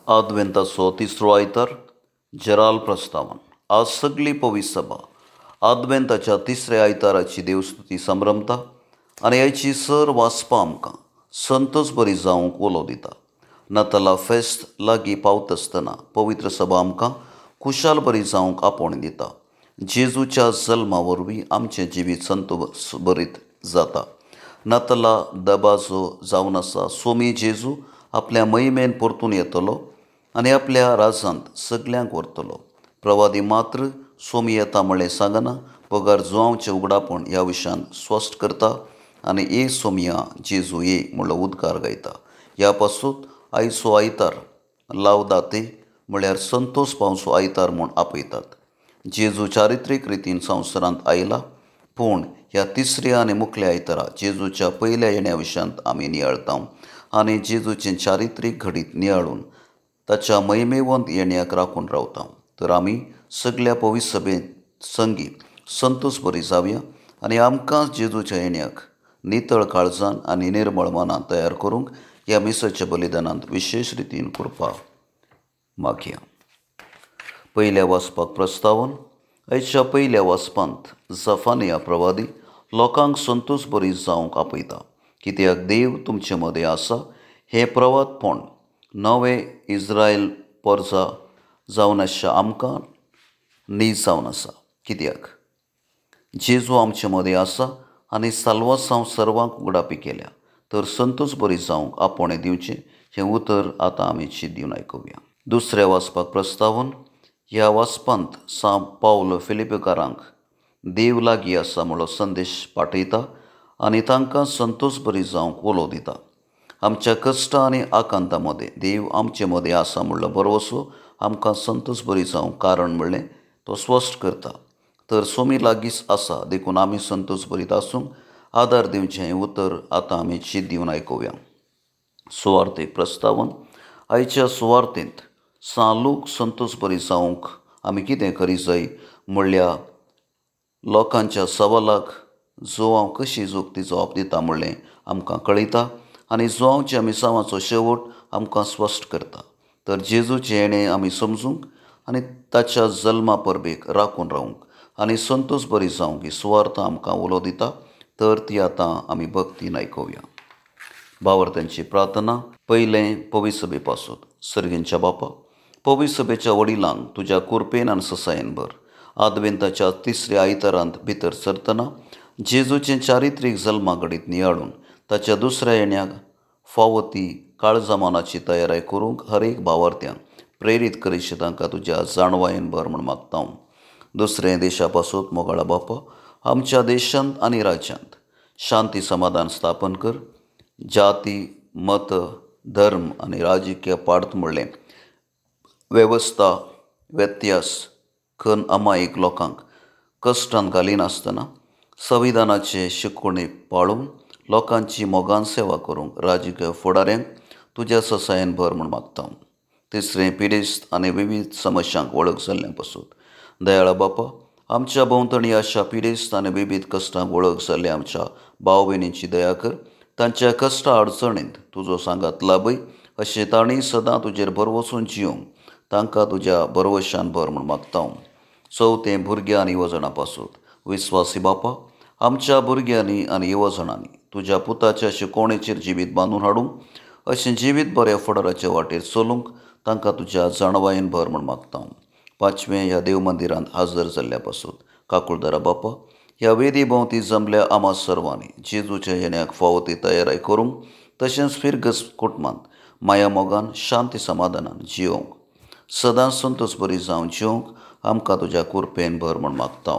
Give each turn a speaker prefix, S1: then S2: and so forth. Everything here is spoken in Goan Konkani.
S1: आदवेंताचो तिसरो आयतार जेराल प्रस्तावन. आज सगली पवित्र सभा आदवेंताच्या तिसऱ्या आयताराची देवस्तुती संभ्रमता आनी आयची सर वाचपा आमकां संतोष बरी जावंक उलो दिता. नाताला फेस्त लागीं पावता आसतना पवित्र सभा आमकां खुशाल बरी जावंक आपोवणें दिता. जेजूच्या जल्मा वरवीं आमचें जिवीत संतोष बरीत जाता. नाताला दबाजो जावन आसा. सोमी जेजू आपल्या महिमेन परतून येतलो आनी आपल्या राजांत सगल्यांक व्हरतलो. प्रवादी मात्र सोमी येता म्हळें सांगना, बगर जुवांवचें उगडापण ह्या विशयान स्पश्ट करता आनी ए सोमिया जेजू ये म्हणलो उद्गार गायता. ह्या पासून आयचो आयतार लावदाते म्हळ्यार संतोष पावचो आयतार म्हूण आपयतात. जेजू चारित्रीक रितीन संवसारांत आयला, पूण ह्या तिसऱ्या आनी मुखल्या आयतारा जेजूच्या पयल्या येण्या विशयांत आमी नियाळता आनी जेजूचें चारित्रीक घडीत नियाळून ताच्या महिमेवंत येण्याक राखून रावता. तर आमी सगल्या पवित्र सभेंत संगी संतोष बरी जावया आनी आमकां जेजूच्या येण्याक नितळ काळजान आनी निर्मळ मनान तयार करूंक ह्या मिसाच्या बलिदानांत विशेश रितीन कृपा मागया. पयल्या वाचपाक प्रस्तावन. आयच्या पयल्या वाचपांत जफानिया प्रवादी लोकांक संतोष बरी जावंक आपयता, कित्याक देव तुमचे मदें आसा. हें प्रवादपण नवें इस्रायल पोरसा जावन आसच्या आमकां नीज जावन आसा, कित्याक जेजू आमचे मदें आसा आनी साल्वासांव सर्वांक उगडापी केल्या. तर संतोष बरी जावंक आपोवणें दिवचें हें उतर आतां आमी चिंत दिवन आयकुया. दुसऱ्या वाचपाक प्रस्तावन. ह्या वाचपांत सांत पावल फिलिपेकारांक देव लागीं आसा म्हणलो संदेश पाठयता आनी तांकां संतोष बरी जावंक उलो दिता. आमच्या कश्टां आनी आकांतां मदें देव आमचे मदें आसा म्हणलो भरवसो आमकां संतोष बरी जावंक कारण म्हणलें तो स्पश्ट करता. तर सोमी लागींच आसा, देखून आमी संतोष बरीत आसूंक आदार दिवचें हें उतर आतां आमी चिंत दिवन आयकुया. सुवार्थेक प्रस्तावन. आयच्या सुवार्थेंत सांत लूक संतोष बरी जावंक आमी कितें करी जाय म्हणल्या लोकांच्या सवालाक जुवांव कशी जोगती जबाब दिता म्हणलें आमकां कळयता आनी जुवांवच्या मिसांवाचो शेवट आमकां स्पश्ट करता. तर जेजूचें येणें आमी समजूंक आनी ताच्या जल्मा परबेक राखून रावूंक आनी संतोष बरी जावंक ही सुवार्थ आमकां उलो दिता. तर ती आतां आमी भक्तीन आयकुया. भावार्थ्यांची प्रार्थना. पयलें पवित्र सभे पासून. सर्गींच्या बापा, पवित्र सभेच्या वडिलांक तुज्या कुरपेन आनी ससायेन भर. आदवेंताच्या तिसऱ्या आयतारांत भितर सरतना जेजूचें चारित्रीक जल्मा घडीत नियाळून ताच्या दुसऱ्या येण्याक फावो ती काळजा मनाची तयाराय करूंक हर एक भावार्थ्यांक प्रेरीत करीशी तांकां तुज्या जाणवायेन भर म्हूण मागता. दुसरें देशा पासून. मोगाळा बापा, आमच्या देशांत आनी राज्यांत शांती समाधान स्थापन कर. जाती, मत, धर्म आनी राजकीय पार्थ म्हणलें वेवस्था व्यत्यास कन अमायीक लोकांक कश्टान घालिनासतना संविधानाचे शिकवणी पाळून लोकांची मोगान सेवा करूंक राजकीय फुडाऱ्यांक तुज्या ससायेन भर म्हूण मागता. तिसरें पिडेस्त आनी विविध समस्यांक वळख जाल्ल्या पासून. दयाळा बापा, आमच्या भोंवतणी अशा पिडेस्त आनी विविध कश्टांक वळख जाल्ल्या आमच्या भाव भयणींची दया कर. तांच्या कश्टा अडचणींत तुजो सांगात लाभय अशें तांणी सदां तुजेर भरवसून जिवंक तांकां तुज्या भरवशान भर म्हूण मागता. चवथें भुरग्यां आनी युवजणां पासून. विस्वासी बापा, आमच्या भुरग्यांनी आनी युवजणांनी तुज्या पुताच्या शिकवणेचेर जिवीत बांदून हाडूंक अशें जिवीत बऱ्या फुडाराच्या वाटेर चलूंक तांकां तुज्या जाणवायेन भर म्हूण मागता. पांचवें ह्या देव मंदिरांत हजर जाल्ल्या पासून. काकुळदारा बापा, ह्या वेदी भोंवती जमल्या आमा सर्वांनी जेजूच्या येण्याक फावो ती तयाराय करूंक तशेंच फिरगस कुटुंबांत माया मोगान शांती समाधानान जियोवंक सदांच संतोष बरी जावन जिवंक आमकां तुज्या कुरपेन भर म्हूण मागता.